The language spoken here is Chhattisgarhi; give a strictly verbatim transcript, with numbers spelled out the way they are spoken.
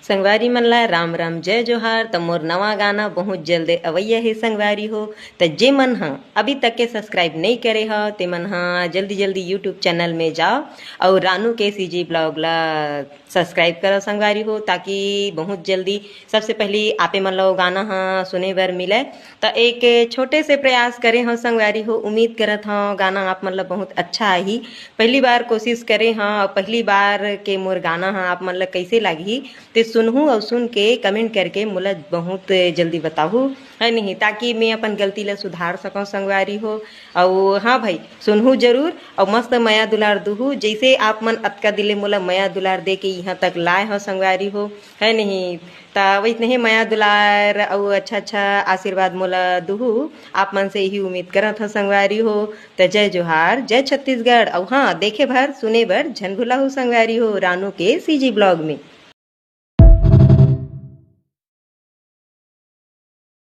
संगवारी मन ला राम राम, जय जोहार। त मोर नवा गाना बहुत जल्द अवैया हे संगवारी हो। त जे मन ह अभी तक के subscribe नइ करे ह, ते मन ह जल्दी जल्दी YouTube channel में जाओ अउ रानू के CG vlog ला subscribe करो संगवारी हो, ताकि बहुत जल्दी सबसे पहली आपे मन ला वो गाना ह सुने बर मिले। त एक छोटे से प्रयास करे हव संगवारी हो, उम्मीद करत हव गाना आप मन ला बहुत अच्छा आही। पहली बार कोशिश करे हव, पहली बार के मोर गाना ह आप मन ला कैसे लागही, ते सुनहू अउ सुन के comment करके मोला बहुत जल्दी बताहू, है नहीं, ताकि मैं अपन गलती ला सुधार सकूं संगवारी हो। अउ हाँ भाई, सुनहू जरूर अउ मस्त मया दुलार दुहू, जैसे आप मन अतका दिन ले मोला मया दुलार दे के यहाँ तक लाए हो संगवारी हो, है नहीं। त वैसने ही मया दुलार अउ अच्छा अच्छा आशीर्वाद मोला दुहू, आप मन से यही उम्मीद करत हो संगवारी हो। त जय जोहार, जय छत्तीसगढ़। अउ हाँ, देखे भर सुने बर झन भुलाहू संगवारी हो रानू के CG vlog में।